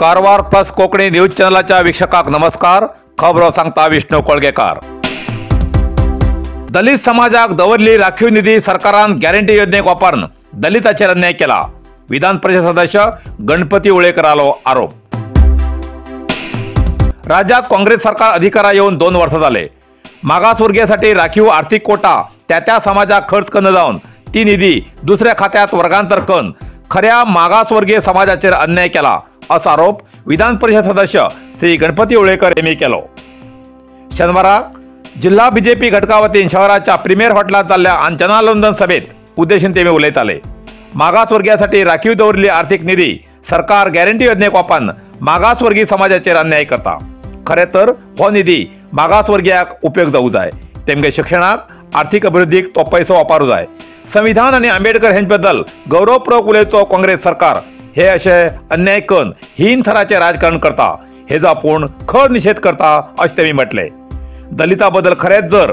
Karwar plus Konkani news चॅनलाच्या वीक्षकांक नमस्कार। खबरो सांगता विष्णू कोळगेकार। दलित समाजाक दवरली राखीव निधी सरकारान गॅरंटी योजनेक वापरून दलिताचेर अन्याय केला। विधान परिषद सदस्य गणपती उळेकरालो आरोप। राज्यात काँग्रेस सरकार अधिकारा येवन 2 वर्ष जाले। मागासवर्गीयासाठी राखीव आर्थिक कोटा त्या त्या समाजाक खर्च कन्न जावन ती निधी दुसऱ्या खात्यात वर्गांतर करून खऱ्या मागासवर्गीय समाजाचेर अन्याय केला असो आरोप विधान परिषद सदस्य श्री गणपती उळेकर यांनी केलो। शनिवाराक जिल्हा बीजेपी घटका वतीन शहराच्या प्रीमियर हॉटेलात जाल्ल्या जनांदोलन सभेत उद्देशून ते उलयताले। मागासवर्गीयासाठी राखीव दवरिल्ली आर्थिक निधी सरकार गॅरंटी योजनेक वापरून मागासवर्गीय समाजाचेर अन्याय करता। खरें तर हो निधी मागासवर्गीयाक उपयोग जावूं जाय, तेमगे शिक्षणाक आर्थिक अभिवृद्धीक तो पैसो वापरूं जाय। संविधान आनी आंबेडकर हेंचे बद्दल गौरवपूर्वक उलयतो काँग्रेस सरकार हे अशे अन्याय करून हीन थराचे राजकारण करता, हेजो आपूण खर निषेध करता अशें तेमी म्हटलें। दलिता बद्दल खरेंच जर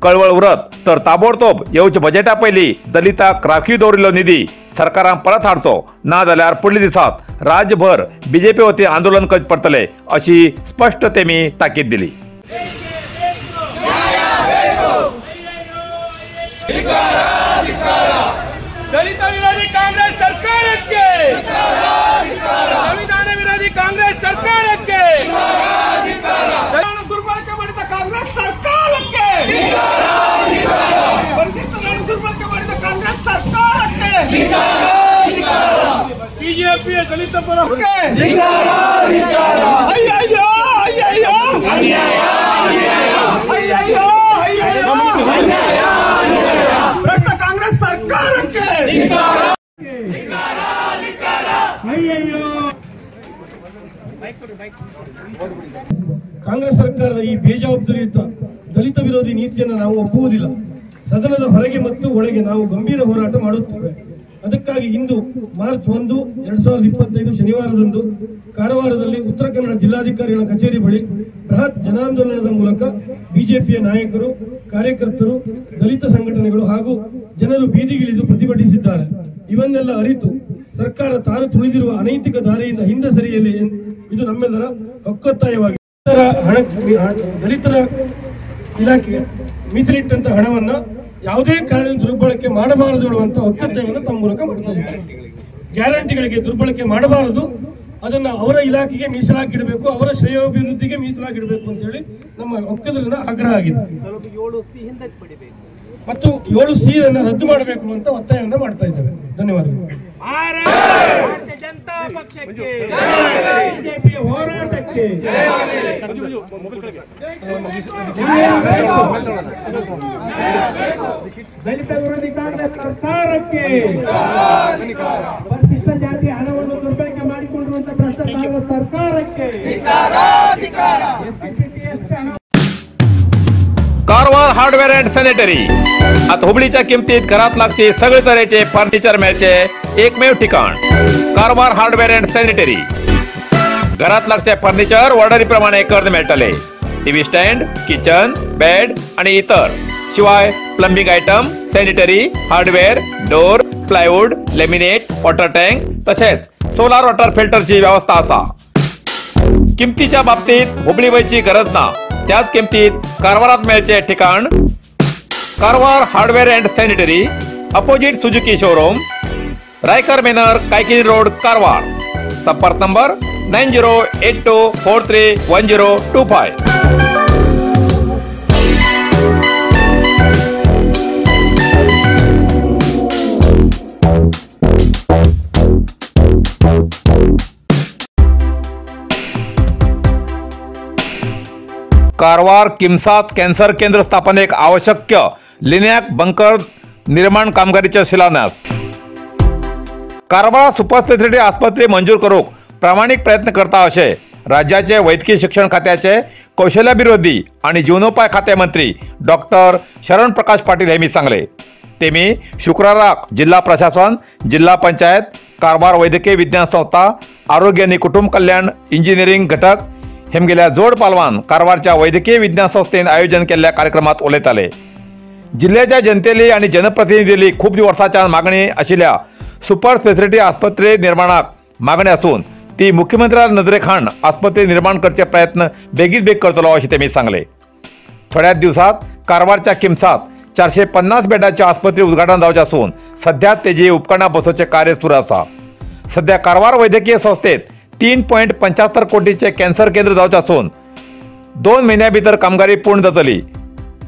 कळवळ उरत तर ताबडतोब येवच्या बजेटा पयलीं दलिताक राखीव दवरिल्लो निधी सरकारान परत हाडचो, ना जाल्यार फुडल्या दिसात राज्यभर बीजेपी वतीन आंदोलन करचें पडटलें अशी स्पश्ट तेमी ताकीद दिली। दलित विरोधी काँग्रेस सरकारಕ್ಕೆ, ಸಂವಿಧಾನ ವಿರೋಧಿ ಕಾಂಗ್ರೆಸ್ ಸರ್ಕಾರಕ್ಕೆ, ದುರ್ಬಳಕೆ ಮಾಡಿದ ಕಾಂಗ್ರೆಸ್ ಸರ್ಕಾರಕ್ಕೆ, ಪರಿಶಿಷ್ಟರನ್ನು ದುರ್ಬಳಕೆ ಮಾಡಿದ ಕಾಂಗ್ರೆಸ್ ಸರ್ಕಾರಕ್ಕೆ, ಬಿಜೆಪಿಯ ದಲಿತ ಪರ ಅಯ್ಯಯ್ಯೋ ಅಯ್ಯಯ್ಯೋ ಅಯ್ಯಯ್ಯೋ ಅಯ್ಯಯ್ಯೋ ಭ್ರಷ್ಟ ಕಾಂಗ್ರೆಸ್ ಸರ್ಕಾರಕ್ಕೆ. ಕಾಂಗ್ರೆಸ್ ಸರ್ಕಾರದ ಈ ಬೇಜವಾಬ್ದಾರಿಯುತ ದಲಿತ ವಿರೋಧಿ ನೀತಿಯನ್ನು ನಾವು ಒಪ್ಪುವುದಿಲ್ಲ. ಸದನದ ಹೊರಗೆ ಮತ್ತು ಒಳಗೆ ನಾವು ಗಂಭೀರ ಹೋರಾಟ ಮಾಡುತ್ತೇವೆ. ಅದಕ್ಕಾಗಿ ಇಂದು ಮಾರ್ಚ್ 1, 2025 ಶನಿವಾರದಂದು ಕಾರವಾರದಲ್ಲಿ ಉತ್ತರ ಕನ್ನಡ ಜಿಲ್ಲಾಧಿಕಾರಿಗಳ ಕಚೇರಿ ಬಳಿ ಬೃಹತ್ ಜನಾಂದೋಲನದ ಮೂಲಕ ಬಿಜೆಪಿಯ ನಾಯಕರು, ಕಾರ್ಯಕರ್ತರು, ದಲಿತ ಸಂಘಟನೆಗಳು ಹಾಗೂ ಜನರು ಬೀದಿಗಿಳಿದು ಪ್ರತಿಭಟಿಸಿದ್ದಾರೆ. ಇವನ್ನೆಲ್ಲ ಅರಿತು ಸರ್ಕಾರ ತಾನು ತುಳಿದಿರುವ ಅನೈತಿಕ ದಾರಿಯಿಂದ ಹಿಂದೆ ಸರಿಯಲಿ, ಇದು ನಮ್ಮೆಲ್ಲರ ಹಕ್ಕೊತ್ತಾಯವಾಗಿದೆ. ದಲಿತರ ಇಲಾಖೆಗೆ ಮೀಸಲಿಟ್ಟಂತಹ ಹಣವನ್ನು ಯಾವುದೇ ಕಾರಣದಿಂದ ದುರ್ಬಳಕೆ ಮಾಡಬಾರದು ಹೇಳುವಂತಹ ಒತ್ತಾಯವನ್ನು ತಮ್ಮ ಮೂಲಕ ಮಾಡ್ತಾ ಇದ್ದಾರೆ. ಗ್ಯಾರಂಟಿಗಳಿಗೆ ದುರ್ಬಳಕೆ ಮಾಡಬಾರದು, ಅದನ್ನು ಅವರ ಇಲಾಖೆಗೆ ಮೀಸಲಾಕಿಡಬೇಕು, ಅವರ ಶ್ರೇಯೋಭಿವೃದ್ಧಿಗೆ ಮೀಸಲಾಕಿಡಬೇಕು ಅಂತ ಹೇಳಿ ನಮ್ಮ ಒಕ್ಕಲಿಗರ ಆಗ್ರಹ ಆಗಿದೆ. ಮತ್ತು 7C ಅನ್ನು ರದ್ದು ಮಾಡಬೇಕು ಅಂತ ಒತ್ತಾಯವನ್ನು ಮಾಡ್ತಾ ಇದ್ದೇವೆ. ಧನ್ಯವಾದಗಳು. ಭಾರತೀಯ ಜನತಾ ಪಕ್ಷಕ್ಕೆ, ಬಿಜೆಪಿ ಹೋರಾಟಕ್ಕೆ, ದಲಿತ ವಿರೋಧಿ ಕಾಂಗ್ರೆಸ್ ಸರ್ಕಾರಕ್ಕೆ, ಪರಿಶಿಷ್ಟ ಜಾತಿ ಹಣವನ್ನು ದುರ್ಬಳಕೆ ಮಾಡಿಕೊಂಡಿರುವಂತಹ ಭ್ರಷ್ಟ ಕಾಂಗ್ರೆಸ್ ಸರ್ಕಾರಕ್ಕೆ. कारवार हार्डवेअर अँड सॅनिटरी आता हुबळीच्या किमतीत घरात लागचे सगळे तरेचे फर्निचर मेळचे एकमेव ठिकाण कारवार हार्डवेअर अँड सॅनिटरी। घरात लागचे फर्निचर ऑर्डरी प्रमाणे करून मेळटले। टीव्ही स्टँड, किचन, बेड आणि इतर शिवाय plumbing item, sanitary, hardware, door, plywood, laminate, water tank तसेच सोलार वॉटर फिल्टरची व्यवस्था असा। किमतीच्या बाबतीत हुबळी वयची गरज ना, त्याच किमतीत कारवारात मेळचे ठिकाण Karwar hardware and sanitary, opposite Suzuki showroom, Raikar manor, Kaikini road, Karwar. संपर्क नंबर 9082431025। कारवार किमसात कॅन्सर केंद्र स्थापनेक आवश्यक लिन्याक बंकर निर्माण कामगिरीचो शिलान्यास। कारवार सुपर स्पेशालिटी आस्पत्रे मंजूर करूक प्रामाणिक प्रयत्न करता अशें राज्याचे वैद्यकीय शिक्षण खात्याचे कौशल्याभिवृद्धी आणि जीवनोपाय खाते मंत्री डॉक्टर शरण प्रकाश पाटील यांनी सांगले। तेमी शुक्राराक जिल्हा प्रशासन, जिल्हा पंचायत, कारवार वैद्यकीय विज्ञान संस्था आरोग्य आनी कुटुंब कल्याण इंजिनियरिंग घटक हेमगेल्या जोड पालवान कारवारच्या वैद्यकीय विज्ञान संस्थेन आयोजन केल्ल्या कार्यक्रमात उलयताले. जिल्ह्याच्या जनतेली आनी जनप्रतिनिधीली खूब वर्सांच्यान मागणी आशिल्ल्या सुपर स्पेशलिटी आस्पत्रे निर्माणाक मागणी आसून ती मुख्यमंत्र्या नजरेक हाडून आस्पत्रे निर्माण करचे प्रयत्न बेगीत बेग करतलो अशें तेमी सांगले. थोड्याच दिवसात कारवारच्या किमसात 450 बेडाच्या आस्पत्रे उद्घाटन जावचें आसून सध्या तेजी उपकरणां बसोवचें कार्य सुरू आसा. सध्या कारवार वैद्यकीय संस्थेत 3.75 कोटीचे कॅन्सर केंद्र जावचें आसून 2 म्हयन्या भितर कामगिरी पूर्ण जातली.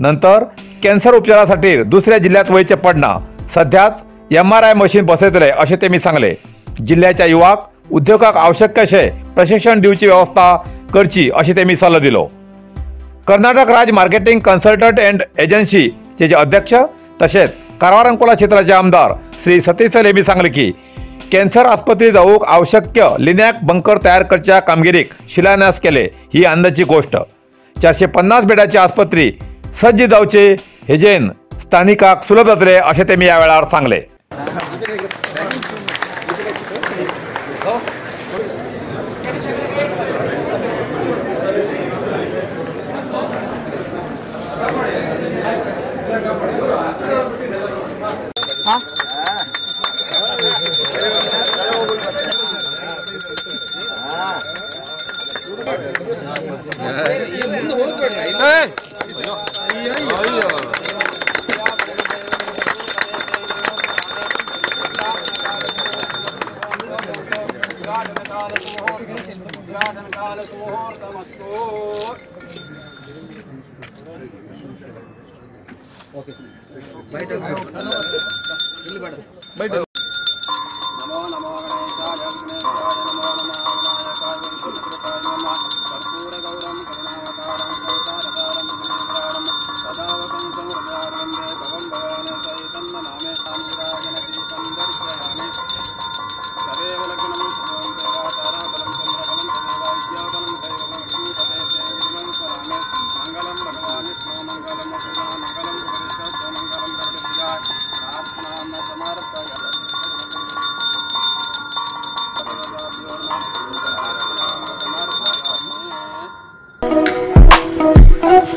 नंतर कॅन्सर उपचारासाठी दुसऱ्या जिल्ह्यात वयचें पडना. सध्याच MRI machine बसयतले अशें तेमी सांगले. जिल्ह्याच्या युवाक उद्योगाक आवश्यक अशें प्रशिक्षण दिवची वेवस्था करची अशें तेमी सल्लो दिलो. कर्नाटक राज्य मार्केटिंग कन्सल्टंट अँड एजन्सीचे जे अध्यक्ष तसेच कारवार अंकोला क्षेत्राचे आमदार श्री सतीश हेमी सांगले की कॅन्सर आस्पत्रे जावूक आवश्यक लिन्याक बंकर तयार करच्या कामगिरीक शिलान्यास केले ही आनंदाची गोष्ट. 450 बेडाची आस्पत्री सज्ज जावचे हेजेन स्थानिकाक सुलभ जातले अशें तेमी ह्या वेळार सांगले.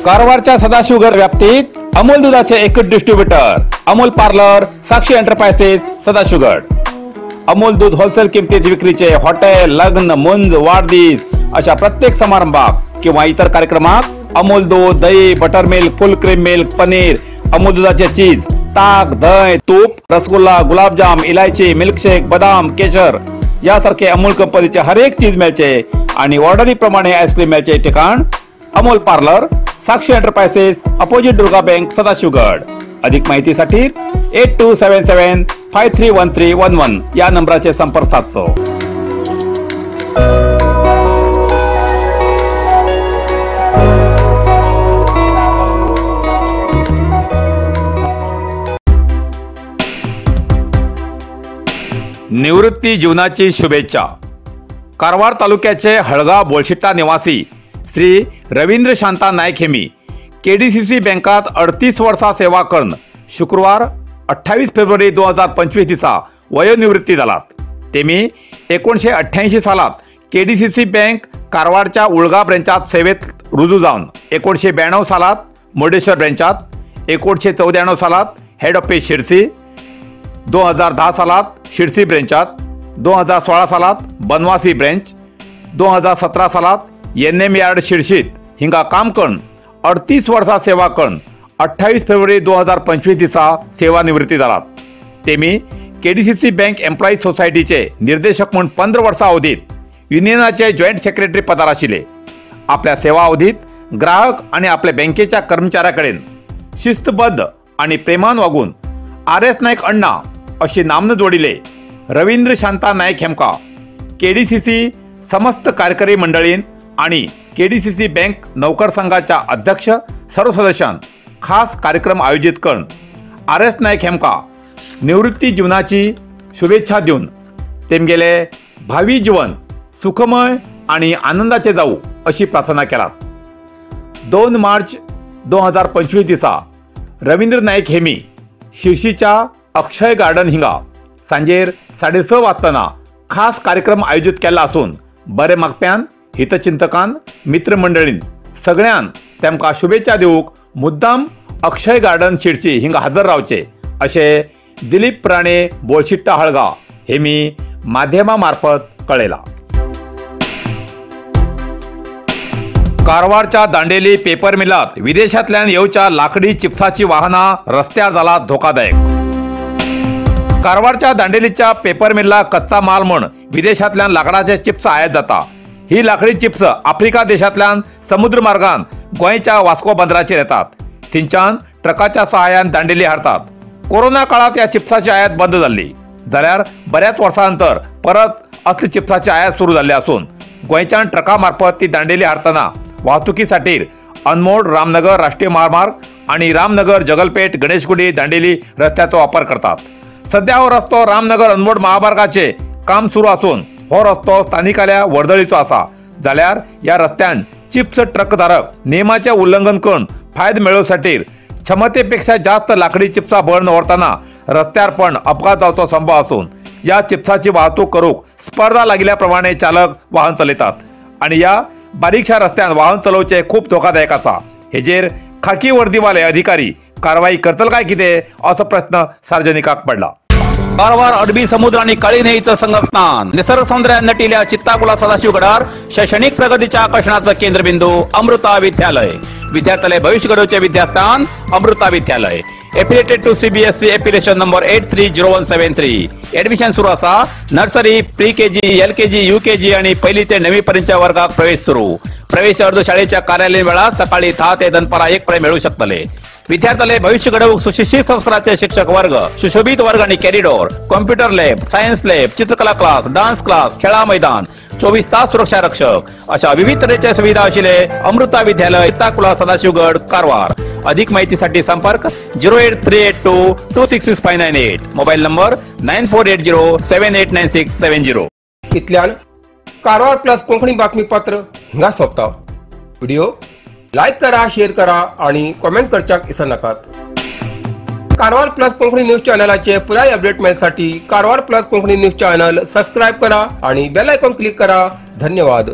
कारवारच्या सदाशिवगड व्याप्तीत अमूल दुधाचे एक distributor Amul parlour Sakshi enterprises Sadashivgad. Amul दूध होलसेल किमतीत विक्रीचे हॉटेल, लग्न, मुंज, वाढदिवस अशा प्रत्येक समारंभाक किंवा इतर कार्यक्रमात अमूल दूध, दही, butter milk, full cream milk, paneer, Amul दुधाचे चीज, ताक, दही, तूप, रसगुल्ला, गुलाबजाम, इलायची, मिल्कशेक, बदाम, केशर यासारखे अमूल कंपनीचे हर एक चीज मेळचे आणि ऑर्डरी प्रमाणे आईस्क्रीम मेळचे ठिकाण Amul parlour Sakshi enterprises opposite Durga bank Sadashivgad. अधिक माहितीसाठी 8277 531311 या नंबराचे संपर्क साधचो. निवृत्ती जीवनाची शुभेच्छा. कारवार तालुक्याचे हळगाव बोलशिट्टा निवासी श्री रवींद्र शांता नायक हेमी KDCC बँकात 38 वर्सां सेवा करून शुक्रवार 28 फेब्रुवारी 2025 दिसा वयोनिवृत्ती जालात. तेमी 1988 सालात KDCC bank कारवारच्या उळगा ब्रँचात सेवेत रुजू जावन 1992 सालात मुर्डेश्वर ब्रँचात, 1994 सालात हेड ऑफिस शिरसी, 2010 सालात शिरसी ब्रँचात, 2016 सालात बनवासी ब्रँच, 2017 सालात NM yard शिरशीत हिंगा काम करून 38 वर्सां सेवा करून 28 फेब्रुवारी 2025 दिसा सेवानिवृत्ती जालात. तेमी KDCC bank employee सोसायटीचे निर्देशक म्हूण 15 वर्सां अवधीत युनियनाचे जॉयंट सेक्रेटरी पदार आशिल्ले. आपल्या सेवा अवधीत ग्राहक आनी आपल्या बँकेच्या कर्मचाऱ्या कडेन शिस्तबद्ध आनी प्रेमान वागून RS Naik अण्णा अशी नामना जोडिले रवींद्र शांता नायक हेमकां KDCC समस्त कार्यकारी मंडळीन आणि KDCC bank नौकर संघाच्या अध्यक्ष सर्व सदस्यान खास कार्यक्रम आयोजित करून RS Naik हेमकां निवृत्ती जीवनाची शुभेच्छा दिवन तेमगेले भावी जीवन सुखमय आणि आनंदाचे जावू अशी प्रार्थना केलात. 2 मार्च 2025 दिसा रवींद्र नायक हेमी शिरशीच्या अक्षय गार्डन हिंगा सांजेर 6:30 वाजताना खास कार्यक्रम आयोजित केला असून बरे मागप्यान, हितचिंतकान, मित्रमंडळीन सगळ्यान तेमकां शुभेच्छा दिवंक मुद्दाम अक्षय गार्डन शिरसी हिंगा हजर रावचे अशें दिलीप राणे बोळशिट्टा हळगांव हे मी माध्यमा मार्फत कळयला। कारवारच्या दांडेली पेपर मिलात विदेशांतल्यान येवच्या लाकडी चिप्साची वाहनां रस्त्यार जाला धोकादायक। कारवारच्या दांडेलीच्या पेपर मिल्ला कच्चा माल म्हण विदेशांतल्यान लाकडाचे चिप्स आयात जाता। ही लाकडी चिप्स आफ्रिका देशांतल्यान समुद्र मार्गान गोंयच्या वास्को बंदराचेर येतात, थंयच्यान ट्रकाच्या सहाय्यान दांडेली हाडतात। कोरोना काळात ह्या चिप्साची आयात बंद जाल्ली, जाल्यार बऱ्याच वर्सां नंतर परत असली चिप्साची आयात सुरू जाल्ली आसून गोंयच्यान ट्रका मार्फत ती दांडेली हाडटना वाहतुकीसाठी अनमोड रामनगर राष्ट्रीय महामार्ग आणि रामनगर जगलपेठ गणेशगुडी दांडेली रस्त्याचो वापर करतात। सध्या हो रस्तो रामनगर अनमोड महामार्गाचे काम सुरू आसून हो रस्तो स्थानिकाल्या वर्दळीचो आसा, जाल्यार ह्या रस्त्यान चिप्स ट्रकधारक नियमाचे उल्लंघन करून फायदो मेळोवसाठी क्षमतेपेक्षा जास्त लाकडी चिप्सा भरून व्हरतना रस्त्यार पण अपघात जावचो संभव आसून या चिप्साची वाहतूक करूक स्पर्धा लागिल्ल्या प्रमाणे चालक वाहन चलयतात आणि या बारीकशा रस्त्यान वाहन चलोवचे खूप धोकादायक आसा। हेजेर खाकी वर्दीवाले अधिकारी कारवाई करतले काय कितें असो प्रश्न सार्वजनिकाक पडला। कारवार अरबी समुद्र आणि काळी न्हंयेचं संगमस्थान, निसर्ग सौंदर्यान नटिल्या चित्ताकुला सदाशिवगडार शैक्षणिक प्रगतीच्या आकर्षणाचं केंद्रबिंदू अमृता विद्यालय। विद्यार्थ्यालय भविष्य घडवचे विद्यास्थान Amrita Vidyalaya. Affiliated to CBSE affiliation number 830173। Admission सुरू आसा। Nursery, pre KG, LKG, UKG आणि पहिली ते 9वी पर्यंतच्या वर्गात प्रवेश सुरू। प्रवेश अर्ज शाळेच्या कार्यालयीन वेळात सकाळी 10 ते दनपारा 1 पर्यंत मिळू शकतले। विद्यार्थ्याले भविष्य घडवूक सुशिक्षित संस्काराचे शिक्षक वर्ग, सुशोभित वर्ग आणि corridor, computer lab, science lab, चित्रकला क्लास, डान्स क्लास, खेळा मैदान, 24 तास सुरक्षा रक्षक अशा विविध तऱ्हेच्या सुविधा असलेले अमृता विद्यालय, चित्ताकुला सदाशिवगड, कारवार। अधिक माहितीसाठी संपर्क 08382 266598, मोबाईल नंबर 9480 789670। इतल्यान कारवार प्लस कोंकणी बातमीपत्र हिंगा सोंपता। व्हिडिओ लायक करा, शेअर करा आणि कॉमेंट करच्याक विसरनाकात। कारवार प्लस कोंकणी न्यूज चॅनलाचे पुराय update मेळसाठी Karwar plus Konkani news channel subscribe करा आणि बेल आयकॉन क्लिक करा। धन्यवाद।